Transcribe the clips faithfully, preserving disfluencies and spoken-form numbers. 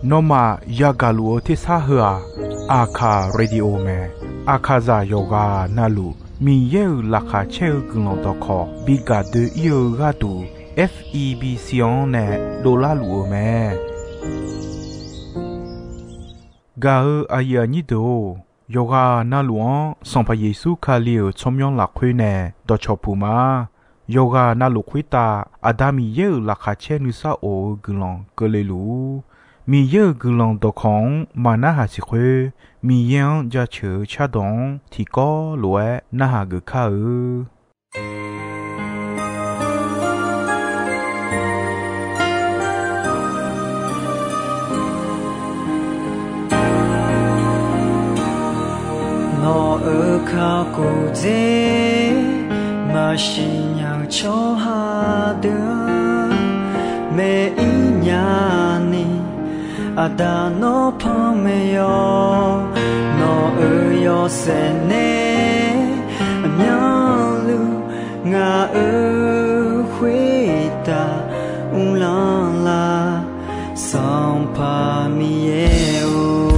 Nawmaf yagaq luf-eu tersar heu-aq, Aqkaq Radio mae. Aqkaqzaq yawqghaq navluf Miqyaer-euq laqkhaq caer-eu guiqlanq dawqkawq bi gaq doe-ir-eu gharduq, F E B C-anr nae dovlar luf-eu mae. Gaq-eu aqyuif aqnyir deuq-or, yawqghaq navluf-anr Sanqpaq Yeqsur Kali-euq tsawrmyanr lafkhoer nae dawqcawq puq ma. Yawqghaq navluf khoertav Aqda Miqyaer-euq laqkhaq caer nuisar of-eu guiqlanq keuvle luf-ur. Miqyaer-euq guiqlanq dawqkawq-anr maqnarhaq siq khoer, Miqyaer-anr jaceuq-eu cardawq-anr tiqkawv lof-aer narhaq geuf kar-eu. Nawq-euq kakhof dzer maqsiq nya-eu tsawrhaq deuq-anr, maeq-ir nya ni, Aqda nawr panmaeq yawq. Nawq-euq yawshaef nae aqmyanluf ngaq-euq khoertav uvlanr lar, Sanqpaq Miqyaer-or.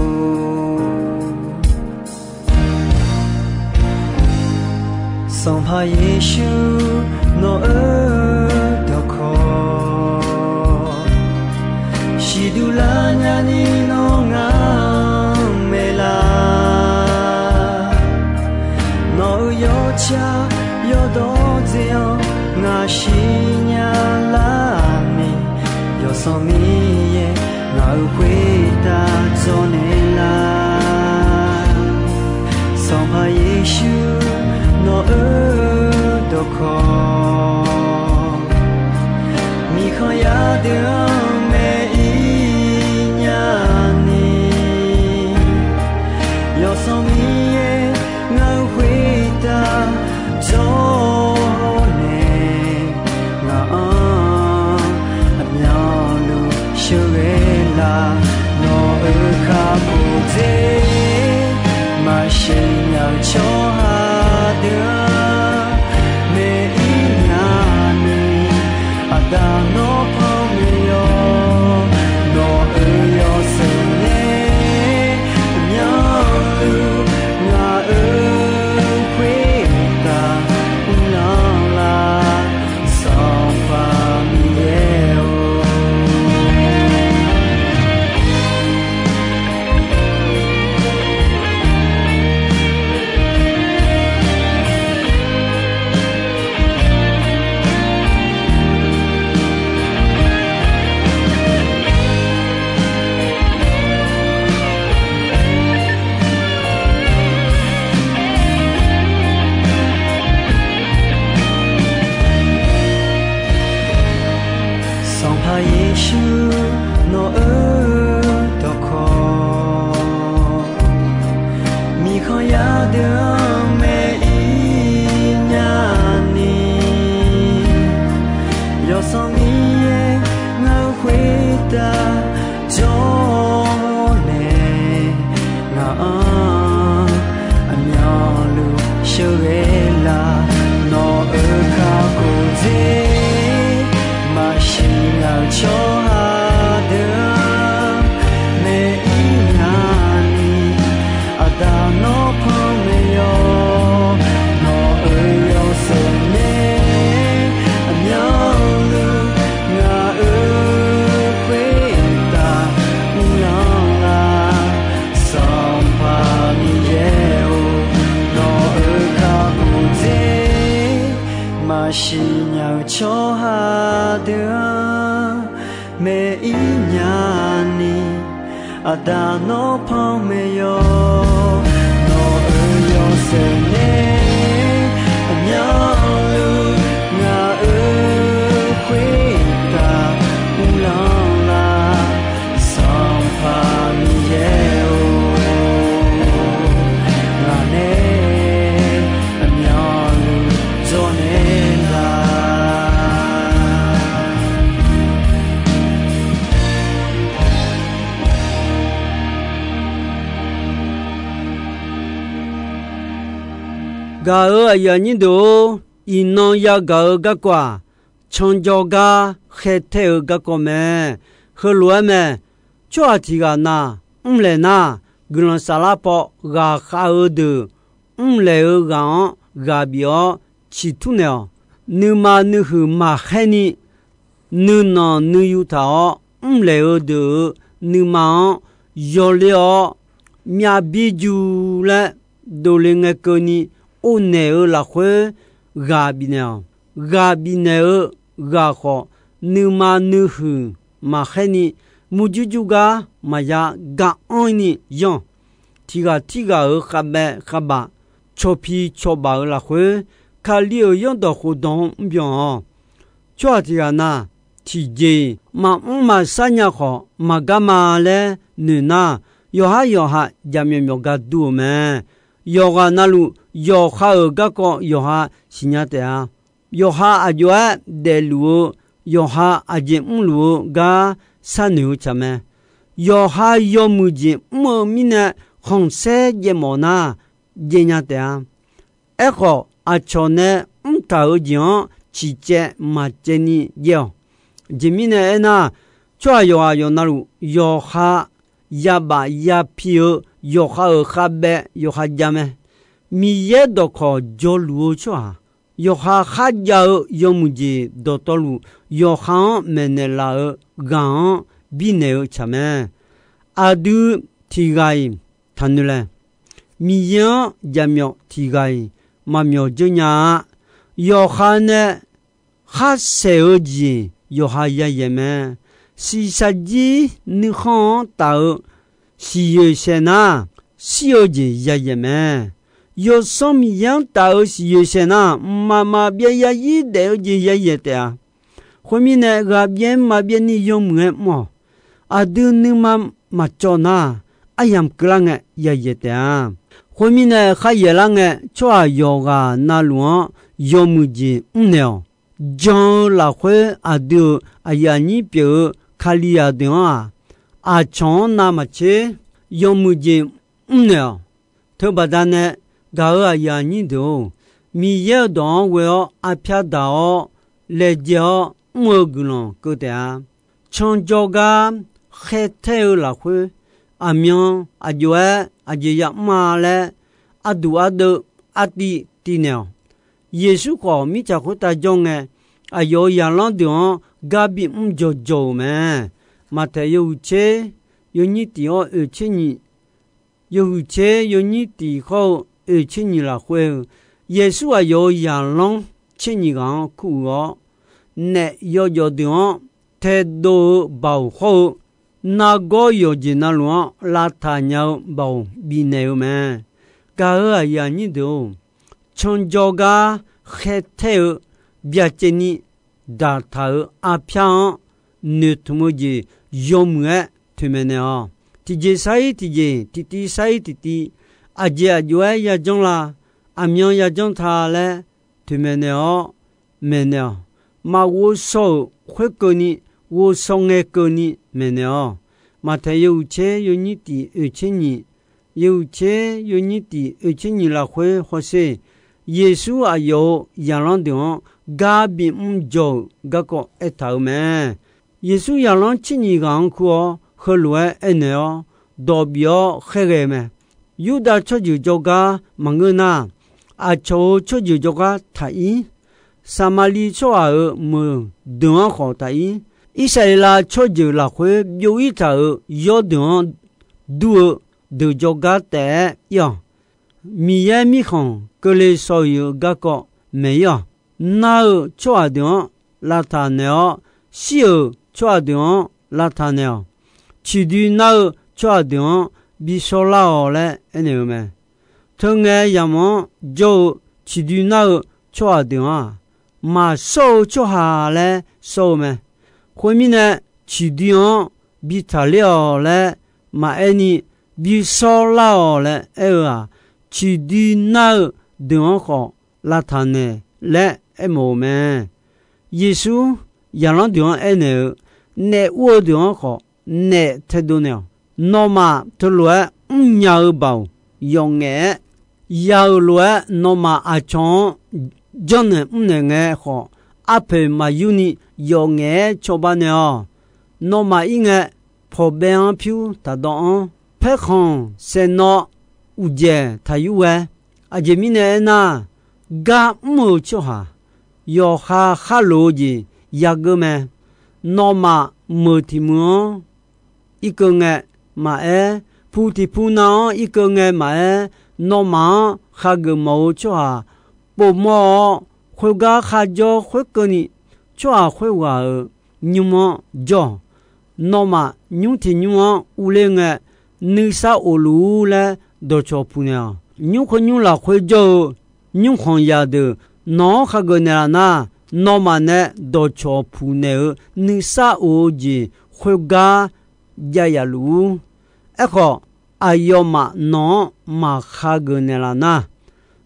Sanqpaq Yeqsur nawq-euq dawqkawq siqduq lar nyani nawr ngaq-anr maeqlar. Nawq-euq yawtsaq yawdawr dzae-anr ngaq siqnya lar ni, Yawsanr Miqyaer ngaq-euq khoertav dzawrnaeq lar. Sanqpaq Yeqsur nawq-euq dawqkawq, miqkhanq yar deuq-anr maeq-ir nya ni, Yawsanr Miqyaer ngaq-euq khoertav dzawrnaeq, ngaq-anr aqmyanluf sheuqghae lar. Nawq-euq kakhof dzer maqsiq nya-eu tsawrhaq deuq-anr maeq-ir nya ni, Aqda nawr panmaeq yawq. Nawq-euq yawshaef nae aqmyanluf ngaq-euq khoertav uvlanr lar, Sanqpaq Miqyaer-or. Sanqpaq Yeqsur nawq-euq dawqkawq, miqkhanq yar deuq-anr maeq-ir nya ni, Yawsanr Miqyaer ngaq-euq khoertav dzawrnaeq, ngaq-anr aqmyanluf sheuqghae lar. Nawq-euq kakhof dzer maqsiq nya-eu tsawrhaq deuq-anr maeq-ir nya ni, Aqda nawr panmaeq yawq. Nawq-euq yawshaef nae aqmyanluf ngaq-euq khoertav uvlanr lar, Sanqpaq Miqyaer-or. Nawq-euq kakhof dzer maqsiq nya-eu tsawrhaq deuq-anr maeq-ir nya ni, Aqda nawr panmaeq yawq. Nawq-euq yawshaef nae aqmyanluf ngaq-euq khoertav uvlanr lar, Sanqpaq Miqyaer-or. Ngaq nae aqmyanluf dzawrnaeq lar. Gaq-euq aqyuif aqnyir deuq-or, iqnan yagaq-eu garkawv-aq, canjawr gar khaertae-eu garkawv mae. Heulof-aer mae. Tsawrhaq tiq ghaq na mrlaeq nar, guiqlanq saflar paw ghaqkhav-eu deuq mrlaeq-eu ghaq-anr ghaq bif-awr ciqtur naeq-awq. Nuima nuihuiq maqkhaer ni, nuinanq nuiyu taq-awr mrlaeq-eu deuq-euq nuima-anr yawler-awr, myavbir ju laer dovle ngae keuvni, or naeq-eu lafkhoer ghaq bifnaeq-awq. Ghaq bifnaeq-eu ghaq khawf, nuima nuihuiq maqkhaer ni, murjur jur gar maqya ga anr ni yanr-awq. Tiq ghaq tirghaq-euq khavbaev khavbaf, cawqpi cawqbaf-euq lafkhoer, Kali-euq zanrdawq khofdawq-anr mrbyan-awq. Tsawrhaq tiq ghaq na, tiqjeq-iq maqmr maqshar nya khawf, maqgar ma laer noeq nar, yawqhar yawqha jaqmyawf myawf gar dur-euq mae. Yawqghaq na luf, yawqha-euq garkawv yawqha siqnya taef-a. Yawqha aqjox-aer daefluf-eu, yawqha aqjeq mrluf-eu gar sharnoeq-eu tsaq mae. Yawqha yawmuiq jeq mr-eu mirnae, khanqsaer jaev mawf nar, jaev nya taef-a. Aerkhawf, aqcawq nae mrtaq-euq jeq-anr ciqcaev maqcaev ni jaev-awq. Aqjeq mirnae aernar, tsawrhaq yawqghaq yawqna luf, yawqha yabaf yapi-eu, yawqha-euq khavbaev yawqha jav mae. Miqyaer dawqkawq jawrluf-eu tsawrhaq, yawqha kharjav-eu yawmuiq jeq dawqtawvluf, yawqha-anr maeqnaeq laf-eu ghaq-anr birnaeq-eu tsaq mae. Aqdui tiq ghaq-iq taqnoeq laeq. Miqyaer-anr jaqmyawf tiq ghaq-iq maqmyawf dzeur nya-a. Yawqha nae kharsaeq-eu jeq yawqha yayaeq mae. Shiqshaq jir nuikhanr-anr taf-eu siqyoeq saeq nar, shir-eu jeq yayaeq mae. Yawsanr Miqyaer-anr taf-eu siqyoeq saeq nar, mqmaq maqbyav yarzir daef-eu jeq yayaeq taef-a. Khoermirnae, ghaqbyaev maqbyav ni yawmuiq-aer mr-awq. Aqdui nuima maqcawv nar, aryamq keuvlar ngae yayaeq taef-a. Khoermirnae, kharyaeq lar ngae, tsawrhaq yawqghaq na luf-anr yawmuiq jeq mrnaeq-awq. Jan-eu lafkhoer aqdui-euq aqyuif aqnyir pyeuf-eu Kalizaq deuq-anr-aq, aqcawq-anr navmaqtser yawmuiq jeq mrnaeq-awq. Teubaqda nae gaq-euq aqyuif aqnyir deuq-or, Miqyaer-euq dawq-anr ghoe-awr arpyar daq-awr laejae-awr mr-eu guiqlanq keuv taef-a. Can jawrgar khaertaer-eu lafkhoer, aqmyan aqjox-aer aqjeq yamr-a laer, arduq ardeuv artiv tiv naeq-awq. Yeqsur khawf mirtsaq khoertav jawr ngae, aqyawf-euq zaqlanr deuq-anr gar bimr jawqjawq-euq mae. Maqtaeq yawhuiq tser yawnyir tiq hawr oeq tser nyiq, yawhuiq tser yawnyir tiq hawr-eu oeq tser nyiq lafkhoer-eu, Yeqsur aqyawf-euq zaqlanr tser nyiq ghaq-anr kuruiq-awr, naef yawjawf deuq-anr taedov-eu baoq hawr-eu, nargawr yawqjeq navluf-anr lavtaq nya-eu baoq bifnaeq-eu mae. Gaq-euq aqyuif aqnyir deuq-or, can jawrgar khaertaer-eu byacaevni daqtaq-euq arpyar-anr noeqtmq-eu jeq yawmuiq-aer toeqmaeq naeq-awq. Tiqjeq sar-ir tiqjeq, tiqtiv sar-ir tiqtiv, aqjeq aqjox-aer yajanr la, aqmyan yajanr ta laer toeqmaeq naeq-awr maeqnaeq-awq. Maqghov shaw-euq khoerkeuvni, ghov shaw ngae keuvni maeqnaeq-awq. Maqtaeq yawhuiq tser yawnyir tiq oeq tser nyiq, yawhuiq tser yawnyir tiq oeq tser nyiq lafkhoer hawsher, Yeqsur aqyawf-euq zaqlanr deuq-anr gar bimr jawr-euq garkawv aertaq-euq mae. Yeqsur zaqlanr tser nyiq ghaq-anr kur-awr, heulof-aer aernaeq-awr, dawq bif-awr khaerghae-eu mae. Yurdav tsawrjeuq jawrgar maqngeur nar, aqcawq-euq tsawrjeuq jawrgar taq-ir. Saqmaqliv tsawrhaq-euq meuq deuq-anr khawf taq-ir. Irsaqleqlav tsawrjeuq lafkhoer byov-ir taq-euq yawrdeuq-anr dur-eu deuq jawrgar taef-aer ir-awq. Miqyaer Mirkhanq keuvle shaw-iq-eu garkawv maeq-ir-awq. Nar-eu tsawrhaq deuq-anr lavtaq naeq-awr, shir-euq tsawrhaq deuq-anr lavtaq naeq-awq. Ciqdui nar-eu tsawrhaq deuq-anr bi shawrlar-awq laer aernaeq-eu mae. Teungae yamq-anr jawr-eu ciqdui nar-eu tsawrhaq deuq-anr-aq, maqshawr-eu tsawrhaq laer shawr-eu mae. Khoermirnae, ciqdui-anr bi taqler-awq laer maqaer ni, bi shawrlar-awq laer aer-eu-aq, ciqdui nar-eu deuq-anr khawf lavtaq naeq laer aermawf-euq mae. Yeqsur zaqlanr deuq-anr aernaeq-eu, naef ur-eu deuq-anr khawf naef taedov naeq-awq. Nawmaf teulof-aer mrnya-eu baoq yawf ngaef-aer ya-euq lof-aer, nawmaf aqcawq-anr janrnaeq mrnaeq ngae khawf, arpoeq maqyur ni yawf ngaef-aer cawba naeq-awq. Nawmaf ir ngae, pawqbaev-anr pyur taqdawv-anr, paerkhanq saeqnawv uqdzaeq taqyur ghae. Aqjeq mirnae aernar, gar mr-euq tsawrhaq yawqha khar loq-eu jeq yageur mae. Nawmaf meuq tiq meuq-anr irkeuv ngae maqaer, pu tiq pu na-anr irkeuv ngae maqaer, nawmaf-anr khageuf mawf-eu tsawrhaq povmawr-awr, khoergar kharjawr khoerkeuvni, tsawrhaq khoerghaq-euq nymr-anr jawr-awq. Nawmaf nymr tiq nymr-anr urler ngae, nuisar of luf-ur laer dawqcawq puq naeq-awq. Nymr khoer nymr lafkhoer jawr-eu nymrkhanq zaqdeuq nawq-anr khageuf naeqlaf nar, nawmaf nae dawqcawq puq naeq-eu nuisar of-eu jeq khoergar jav yaf luf-ur. Aerkhawf, aqyawfmaf nawq-anr maqkhageuf naeqlaf nar,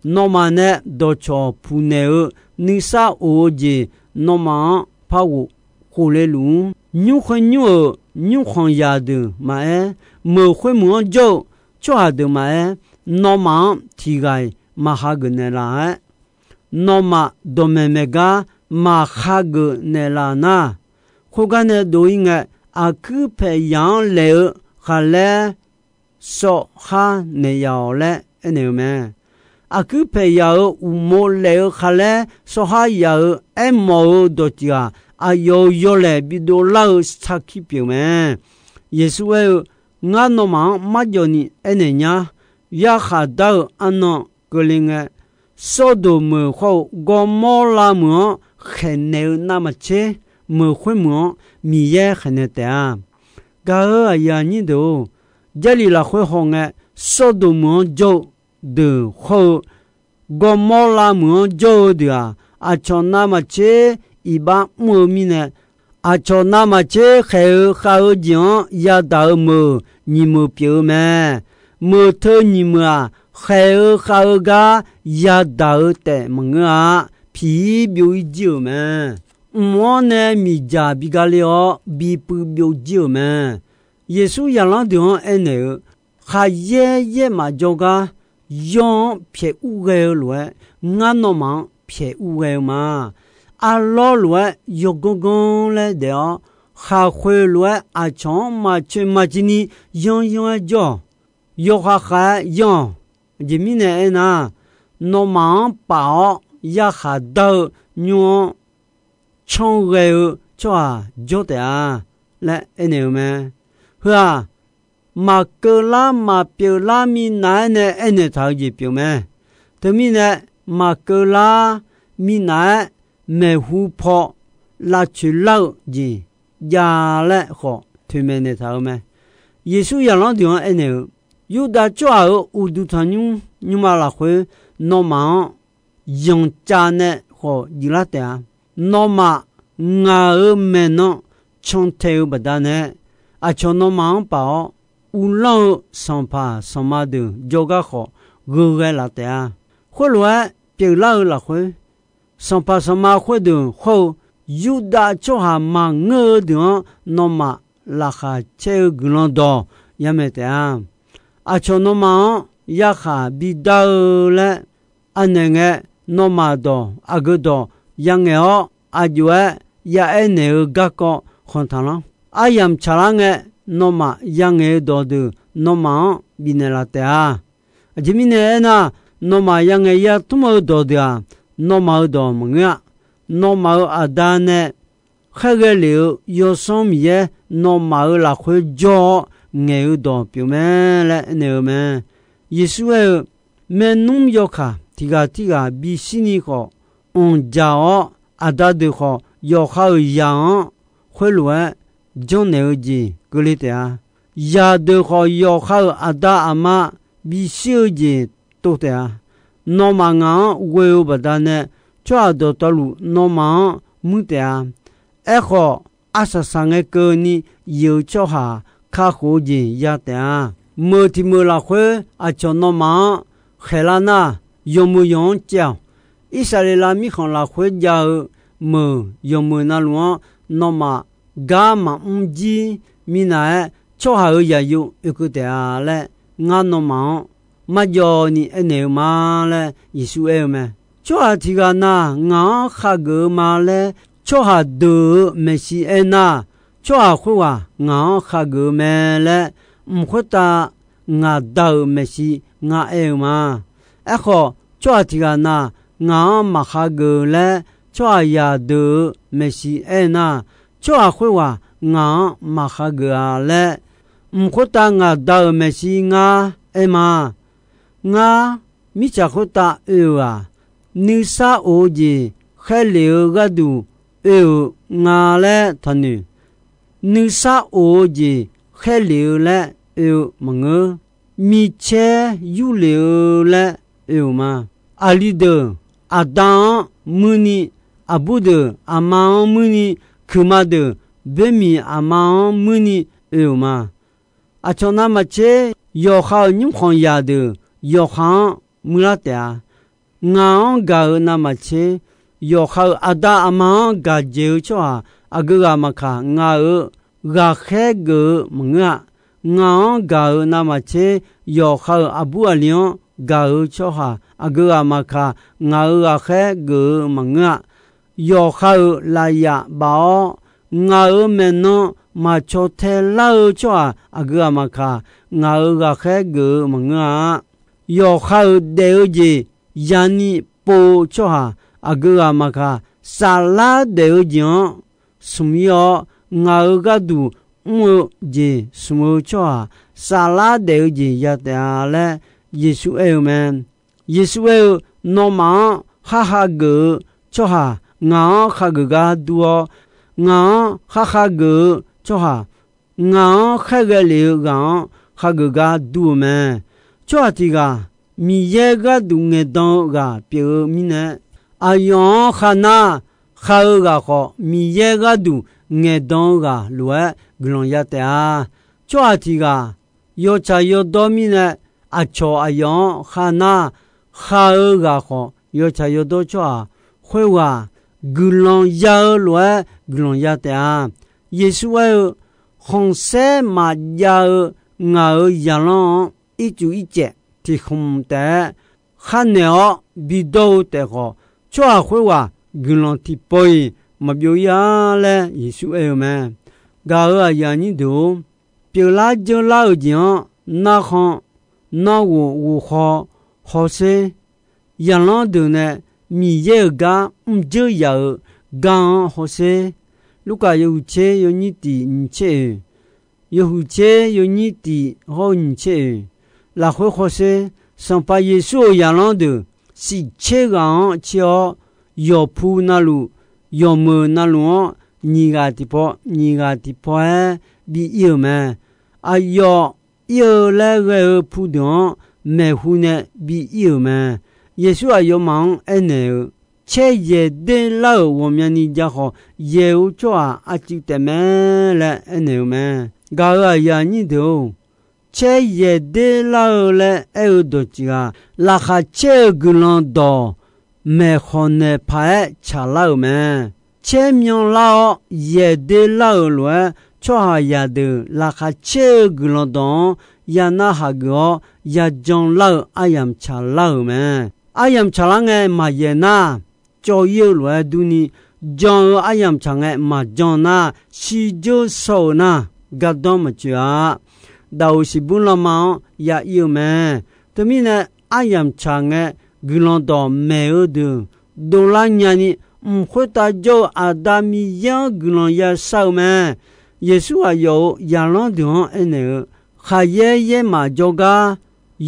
nawmaf nae dawqcawq puq naeq-eu nuisar of-eu jeq nawmaf-anr par ghof khofle luf-ur. Nymr khoer nymr-euq nymrkhanq zaqdeuq maqaer, meuq khoermeuq-anr jawr-eu tsawrhaq deuq maqaer, nawmaf-anr tiq ghaq-iq maqkhageuf naeqlaf-aer, nawmaf dawqmaeq maeq gar maqkhageuf naeqlaf nar, khoergar nae dov-ir ngae, aqkuir paeqyaq-anr laef-eu khaqlaer sawvhar naeq yaf-awq laer aernaeq-eu mae. Aqkuir paeqyaq-euq uqmov laef-eu khaqlaer sawvhar yaf-euq aermawf-eu dawqtsuif-aq, aqyawf-euq yawlaeq bidov lar-eu sarkir pyeuf mae. Yeqsur aer-eu, Ngar nawmaf-anr marjawvni aernaeq nyar. Yarkhaq dar-eu arnan keuvle ngae, Sawrdoq meuq khawr-eu Gawrmawrlav meuq-anr khaeqnaeq-eu navmaqtser, meuq khoermeuq-anr Miqyaer khaeqnaeq taef-a. Gaq-euq aqyuif aqnyir deuq-or, Jarlif lafkhoer hawngae, Sawrdoq meuq-anr jawr-eu deuq khawr-eu Gawrmawrlav meuq-anr jawr-eu deuq-aq, aqcawq navmaqtser iqbax mr-eu mirnae, aqcawq navmaqtser khaeq-eu khav-eu jeq-anr yadaq-eu meuq nyiq meuq pyeuf-eu mae. Meuq teu nyiq meuq-aq, khaeq-eu khav-eu gar yadaq-eu taef maqngeur-a. Piq-ir byov-ir jir-euq mae. Mq-anr nae miqdzaq bi gale-awr, bipuiv byovjir-euq mae. Yeqsur zaqlanr deuq-anr aernaeq-eu, Khaqyaer yaermaf jawrgar yawr-anr pyaeq ur ghae-eu lof-aer, ngar nawmaf-anr pyaeq ur ghae-eu ma. Arlawr lof-aer yawganr ganr laer daef-awr, khaqkhoeq lof-aer aqcawq-anr maqcoeq maqciv ni yanryanr-aer jawr-awq. Yawkhav khav-aer yanr-awq. Aqjeq mirnae aernar, nawmaf-anr paf-awr yarkhaq dar-eu nymr-anr canr ghae-eu tsawrhaq jawr taef-a laer aernaeq-eu mae. Heu-aq, maqkeuv lar maqpyeuf lar minav-aer nae aernaeq taq-eu jeq pyeuf mae. Teumirnae, maqkeuv lar minav-aer maeqhu paw lavcoeq lar-eu jeq jav laer khawf toeqmaeq naeq taq-eu mae. Yeqsur zaqlanr deuq-anr aernaeq-eu, Yurdav tsawrhaq-euq uqduq tanqnymr nymrma lafkhoer nawmaf-anr yanqcav nae khawf juif lar taef-a. Nawmaf ngaq-euq maeqnan cantae-eu baqdanae, aqcawq nawmaf-anr paf-awr, uvlanr-eu sanqpaq sanqma deuq jawrgar khawf gheughae laf taef-a. Khoerlof-aer pyeuflar-eu lafkhoer, sanqpaq sanqma khoerdeuq hawr-eu Yurdav tsawrhaq maqngeur-eu deuq-anr nawmaf laqkhaq caer-eu guiqlanq dawq yamaeq taef-a. Aqcawq nawmaf-anr yarkhaq bidar-eu laer anaeq ngae, nawmaf dawq aqgeu dawq yangaeq-awr, aqjox-aer yaaer naeq-eu garkawv khanq taqlanr. Aryamq tsaqlar ngae, nawmaf yangaeq-eu dawqdeuq nawmaf-anr bifnaeq laf taef-a. Aqjeq mirnae aernar, nawmaf yangaeq yatmr-eu dawqdeuq-aq, nawmaf-euq dawq maqngeur-a. Nawmaf-euq Aqda nae khaerghae lef-eu Yawsanr Miqyaer nawmaf-euq lafkhoer jawr-awr ngaeq-eu dawq pyeuf mae laer aernaeq-eu mae. Yeqsur aer-eu, Maernmr yawkaq tiq ghaq tirghaq bishir ni khawf, anqdzaq-awr, aqda deuq khawf yawqha-euq zaq-anr khoerlof-aer janrnaeq-eu jeq keuvle taef-a. Zaqdeuq khawf, yawqha-euq aqda aqma bishir-eu jeq tov taef-a. Nawmaf ngaq-anr ghoe-eu baqdanae, tsawrhaq dawqtawvluf nawmaf-anr muir taef-a. Aerkhawf, arsaq saqngae keuvni yif-eu tsawrhaq kakhof-eu jeq ya taef-a. Meuq tiq meuq lafkhoer aqcawq nawmaf-anr khaeqlar nar, yawmuiq yawq-anr caev-awq. Irsaqleqlav mirkhanq lafkhoer jav-eu meuq yawmuiq navluf-anr nawmaf gar maqmr jir minav-aer, tsawrhaq-euq zaqyo oekeuv taef-a laer, ngar nawmaf-anr marjawv ni aernaeq-eu ma laer Yeqsur aer-eu mae. Tsawrhaq tiq ghaq na ngaq-anr khageuf-eu ma laer tsawrhaq deuq-euq maeqshi aernar, tsawrhaq khoerghaq ngaq-anr khageuf-eu mae laer, mq khoertav ngaq Da-euq maeqshi ngar aer-eu ma. Aerkhawf, tsawrhaq tiq ghaq na ngaq-anr maqkhageuf laer tsawrhaqzaq deuq-euq maeqshi aer nar, tsawrhaq khoerghaq ngaq-anr maqkhageuf-a laer, mq khoertav ngaq Da-euq maeqshi ngar aer ma. Ngar, mirtsaq khoertav oe-euq-aq, nuisar of-eu jeq khaerlef-eu gharduq oe-euq nga laer taqnoeq. Nuisar of-eu jeq khaerlef-eu laer oe-eu maqngeur. Micaer yurlef-eu laer oe-euq ma. Aqli deuq, aqda-anr muirni, aqbur deuq aqma-anr muirni, kuiqma deuq boermiq aqma-anr muirni oe-euq ma. Aqcawq navmaqtser yawqha-euq nymrkhanqzaq deuq yawqha-anr muirlar taef-a. Ngaq-anr gaq-euq navmaqtser, yawqha-euq aqda aqma-anr gaq dzaeq-eu tsawrhaq aqgeu ghaq maqkaq, ngaq-euq ghaqkhaer geuf-eu maqngeur-a. Ngaq-anr gaq-euq navmaqtser, yawqha-euq aqbur aqli-anr gaq-eu tsawrhaq aqgeu ghaq maqkaq, ngaq-euq ghaqkhaer geuf-eu maqngeur-a. Yawqha-euq lafyaf baf-awr, ngaq-euq maeqnan maqcaw tae lar-eu tsawrhaq aqgeu ghaq maqkaq, ngaq-euq ghaqkhaer geuf-eu maqngeur-a. Yawqha-euq daef-eu jeq yani pov-eu tsawrhaq aqgeu ghaq maqkaq, saflar daef-eu jeq-anr smq-ir-awr, ngaq-euq gharduq mr-eu jeq smq-eu tsawrhaq, saflar daef-eu jeq ya taef-a laer Yeqsur aer-eu mae. Yeqsur aer-eu, Nawmaf-anr kharkhav geuf-eu tsawrhaq ngaq-anr khageuf gar dur-awr, ngaq-anr kharkhav geuf-eu tsawrhaq, ngaq-anr khaerghae lef-eu ghaq-anr khageuf gar dur-eu mae. Tsawrhaq tiq ghaq Miqyaer gharduq ngaeqdan-eu ghaq pyeuf-eu mirnae, aqyawf-anr kharnar, khar-eu ghaq khawf Miqyaer gharduq ngaeqdan-eu ghaq lof-aer guiqlanq ya taef-a. Tsawrhaq tiq ghaq yawtsaq yawdawr mirnae, aqcawq aqyawf-anr kharnar, khar-eu ghaq khawf yawtsaq yawdawr tsawrhaq khoerghaq guiqlanq ya-eu lof-aer guiqlanq ya taef-a. Yeqsur aer-eu, Khanqsaer maqjav-eu ngaq-euq zaqlanr-anr ircuf ircaev tiq khmq taef-aer khar naeq-awr bidawr-eu taef khawf, tsawrhaq khoerghaq guiqlanq tiqpawf-iq maqbyov-ir-a laer Yeqsur aer-eu mae. Gaq-euq aqyuif aqnyir deuq-or, pyeuflar dzeurlar-euq jeq-anr narkhan, narghof ghofkhaw hawsher. Zaqlanr deuq nae Miqyaer-euq gar mrdzeur yaf-euq gar-anr hawsher. Lurkaf yawhuiq tser yawnyir tiq nyiq tser oeq, yawhuiq tser yawnyir tiq hawr-eu nyiq tser oeq lafkhoer hawsher. Sanqpaq Yeqsur-euq zaqlanr deuq shif tser ghaq-anr tser-awr, yawqpu navluf, yawqmeuq navluf-anr nyiq ghaq tiqpaw nyiq ghaq tiqpaw-aer bi ir-euq mae. Aqyawf ir-eu laer ghae-eu pu deuq-anr maeqhu nae bi ir-euq mae. Yeqsur aqyawfmaf-anr aernaeq-eu, Caer yaeq der lar-euq ghawqmyani ja khawf, yaeq-eu tsawrhaq arcuiv taef mae laer aernaeq-eu mae. Gaq-euq aqyuif aqnyir deuq-or, caer yaeq der lar-eu laer aer-eu dawqtsuif ghaq, laqkhaq caer-eu guiqlanq dawq maeq khawq naeq paq-aer tsaqlar-euq mae. Caer myanlar-awr yaeq der lar-euq lof-aer, tsawrhaqzaq deuq laqkhaq caer-eu guiqlanq dawq-anr ya narhaq geuf-awr, ya janlar-eu aryamq tsaqlar-euq mae. Aryamq tsaqlar ngae maqyaeq nar, cawv-ir-eu lof-aer durni, jan-eu aryamq tsaq ngae maqjan nar, shirdzeur shaw-euq nar, gardanr maqtsoeq-a. Daqoq siqbur lanma-anr ya ir-eu mae. Teumirnae, aryamq tsaq ngae guiqlanq dawq maeq-eu deuq dovlar nyani, mq khoertav jawr-eu Aqda Miqyaer-anr guiqlanq ya shar-eu mae. Yeqsur aqyawf-euq zaqlanr deuq-anr aernaeq-eu, Khaqyaer yaermaf jawrgar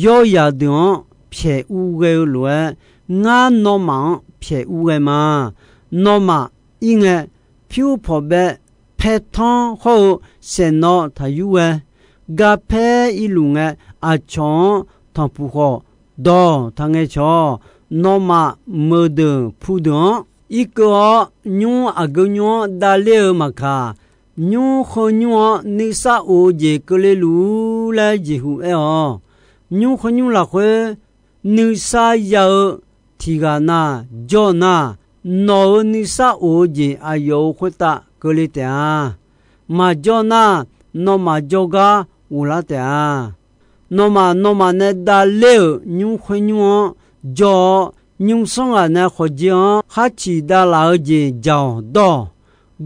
yawryaq deuq-anr pyaeq ur ghae-eu lof-aer, ngar nawmaf-anr pyaeq ur ghae ma. Nawmaf ir ngae, pyur pawqbaev paertanr hawr-eu saeqnawv taq yur ghae. Garpaer irluf ngae, aqcawq-anr tanqpuq khawf dawq taq ngae cawq. Nawmaf meuqdeuq pudeuq-anr irkeuv-awr, nymr aqgeu nymr-anr davler-eu maqkaq, nymr khoer nymr-anr nuisar of-eu jeq keuvle luf-ur laer jeqhu aer-awq. Nymr khoer nymr lafkhoer nuisar ya-eu tiq ghaq na jawr nar, nawq-euq nuisar of-eu jeq aqyawf-euq khoertav keuvle taef-a. Maqjawr nar, nawmaf jawrgar ghoflar taef-a. Nawmaf nawmaf nae davler-euq nymr khoer nymr-anr jawr-awr, nymrsanr ghaq nae khawqjeq-anr khar ciq davlaf-eu jeq dzaq-awq dawr-awq.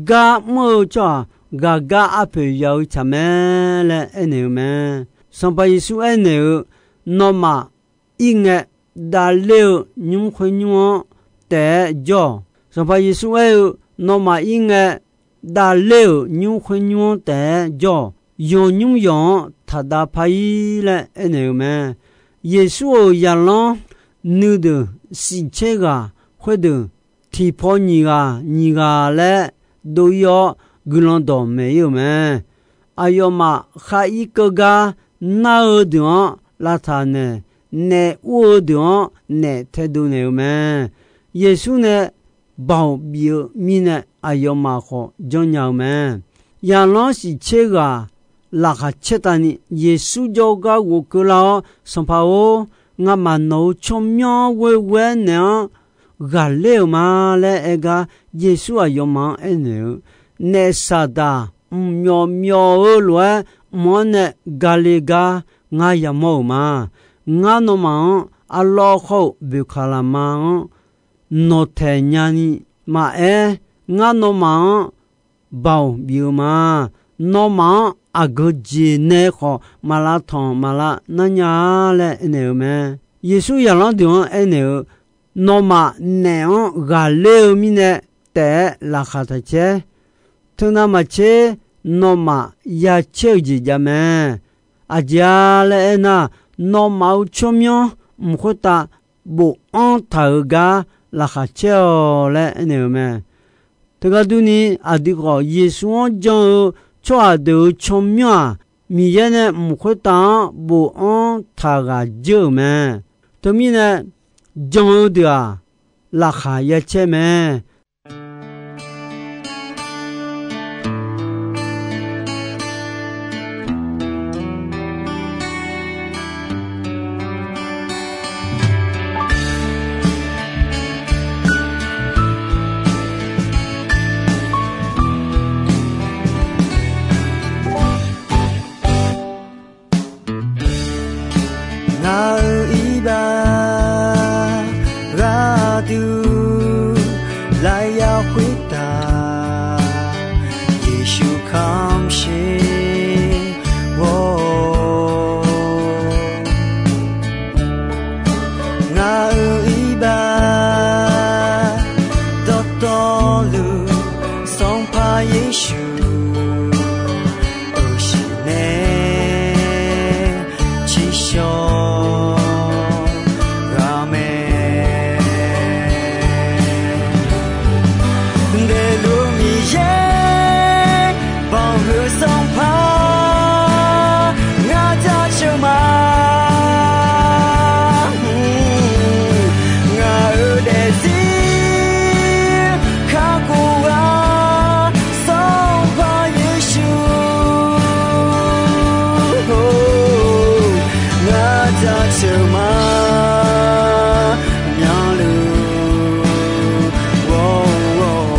Gar mr-eu tsawrhaq ghaqgar arpoeq ya-eu tsaq mae laer aernaeq-eu mae. Sanqpaq Yeqsur aernaeq-eu, Nawmaf ir ngae davler-eu nymr khoernymr-anr taef-aer jawr-awq. Sanqpaq Yeqsur aer-eu, Nawmaf ir ngae davler-euq nymr khoernymr-anr taef-aer jawr-awq. Yawqnymr yawq-anr taqdav par-ir laer aernaeq-eu mae. Yeqsur-euq zaqlanr nuideuq shif tser ghaq khoerdeuq tiqpaw nyiq ghaq nyiq ghaq laer dov-ir-awr, guiqlanq dawqmaeq-ir-euq mae. Aqyawfmaf khar ir keuv gar nar-eu deuq-anr lavtaq naeq, naef ur-eu deuq-anr naef taedov naeq-eu mae. Yeqsur nae baoq bif-eu mirnae, aqyawfmaf khawf janrnya-eu mae. Zaqlanr shif tser ghaq laqkhaq caertavni, Yeqsur jawrgar ghofkeuv lar-awr, Sanqpaq-or, ngamaf nawq-euq tsawrmyanr ghoeghoe-aer naeq-anr ghaqler-euq ma laer aer gar, Yeqsur aqyawfmaf-anr aernaeq-eu, Naef Saqdaq mqmyawf myawf-eu lof-aer, mq-anr nae gale gar ngar yamawr-euq ma. Ngar nawmaf-anr arlawr khawr-euq boeqkaq laqma-anr nawqtaeq nyani maqaer, ngar nawmaf-anr baoq bif-eu ma. Nawmaf-anr aqgeu jeq nae khawf maq lavtanq maq lavnar nya-a laer aernaeq-eu mae. Yeqsur zaqlanr deuq-anr aernaeq-eu, Nawmaf naef-anr ghaqler-eu mirnae taef-aer laqkhaq taq caer. Teunav maqtser, nawmaf ya caer-eu jeq jav mae. Aqjeq-a laer aernar, nawmaf-euq tsawrmyanr mq khoertav bofanr taq-euq gar laqkhaq caer-awq laer aernaeq-eu mae. Teugar durni, aqdui khawf Yeqsur-anr jan-eu tsawrhaq deuq-euq tsawrmyanr-aq, Miqyaer nae mq khoertav-anr bofanr taq ghaq dzeur-euq mae. Teumirnae, jan-eu deuq-aq, laqkhaq ya caer mae. Ngaq-euq iqbax gharduq lafyaq khoertav, Yeqsur kamq sher-awr. Ngaq-euq iqbax dawqtawvluf, Sanqpaq Yeqsur, euqshiq nae tsiqshawq ghaq mae. Daefluf Miqyaer banqhuiq Sanqpaq, ngar jaceuq ma. Ngaq-euq daefzir kakhof-a, Sanqpaq Yeqsur, ngar jaceuq ma. Myanluf ghawr-awr.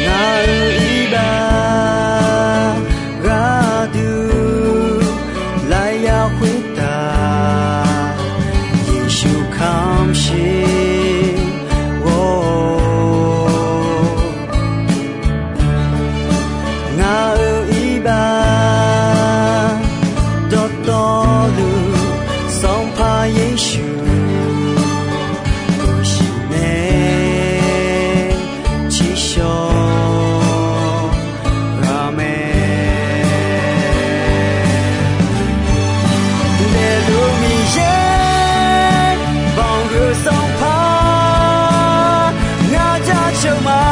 Ngaq-euq iqbax gharduq lafyaq khoertav, Yeqsur kamq sher-awr. Ngaq-euq iqbax dawqtawvluf, Sanqpaq Yeqsur, euqshiq nae tsiqshawq ghaq mae. Daefluf Miqyaer banqhuiq Sanqpaq, ngar jaceuq ma.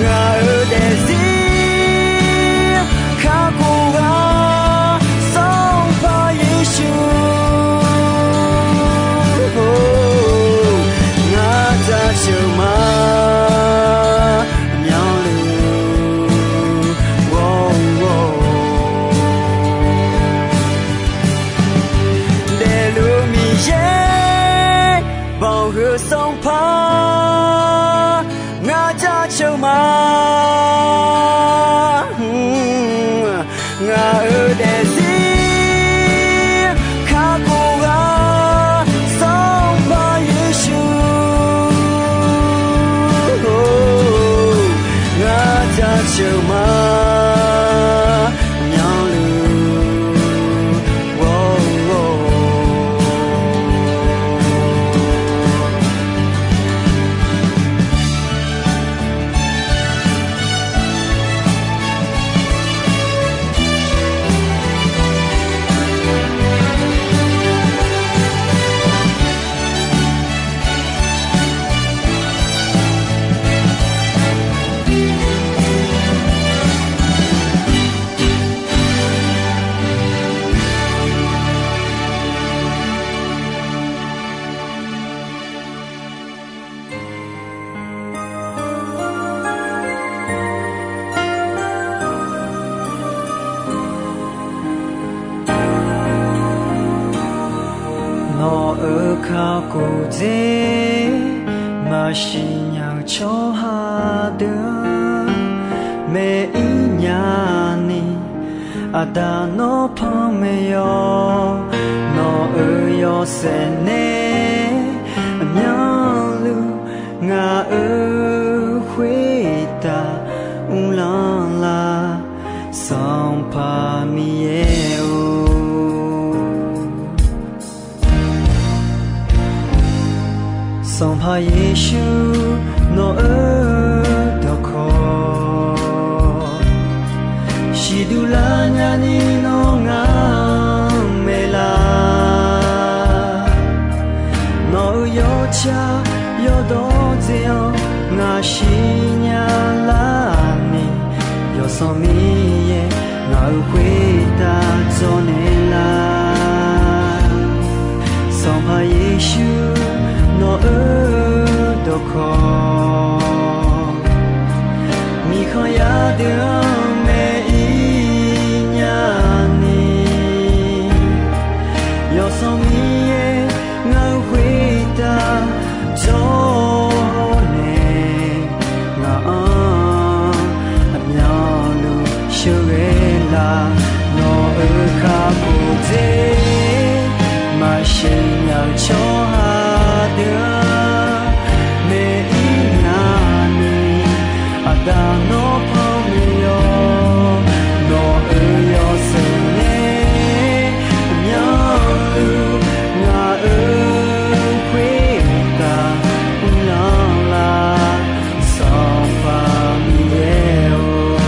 Ngaq-euq daefzir kakhof-a, Sanqpaq Yeqsur, ngar jaceuq ma. Myanluf jaceuq ma, myanluf ghawr-eu Nawq-euq kakhof dzer maqsiq nya-eu tsawrhaq deuq-anr maeq-ir nya ni, Aqda nawr panmaeq yawq. Nawq-euq yawshaef nae aqmyanluf ngaq-euq khoertav uvlanr lar, Sanqpaq Miqyaer-or. Sanqpaq Yeqsur nawq-euq dawqkawq siqduq lar nyani nawr ngar-anr maeqlar. Nawq-euq yawtsaq yawdawr dzae-anr ngaq siqnya lar ni, Yawsanr Miqyaer ngaq-euq khoertav dzawrnaeq lar. Sanqpaq Yeqsur nawq-euq dawqkawq miqkhanq yar deuq-anr maeq-ir nya ni, Yawsanr Miqyaer ngaq-euq khoertav dzawrnaeq, ngaq-anr aqmyanluf sheuqghae lar. Nawq-euq kakhof dzer maqsiq nya-eu tsawrhaq deuq-anr maeq-ir nya ni, Aqda nawr panmaeq yawq. Nawq-euq yawshaef nae aqmyanluf ngaq-euq khoertav uvlanr lar, Sanqpaq Miqyaer-or.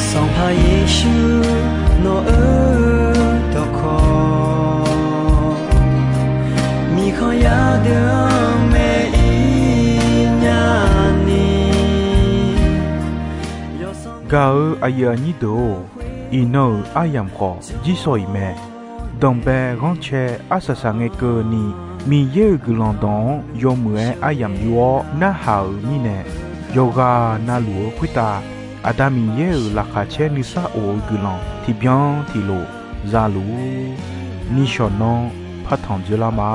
Sanqpaq Yeqsur nawq-euq dawqkawq miqkhanq yar deuq-anr maeq-ir nya ni, Gaq-euq aqyuif aqnyir deuq-or, iqnan-euq aryamq khawf jirsawq iq mae. Danqbae ghanrcae arsaq saq ngae keuvni, Miqyaer-euq guiqlanq dawq-anr yawmuiq-aer aryamq yur-awr narhaq-euq mirnae, yawqghaq navluf-eu khoertav Aqda Miqyaer-euq laqkhaq caer nuisar of-eu guiqlanq tiqbyan tiqlof za luf-ur. Nishawq nanr partanq dzoerlar ma.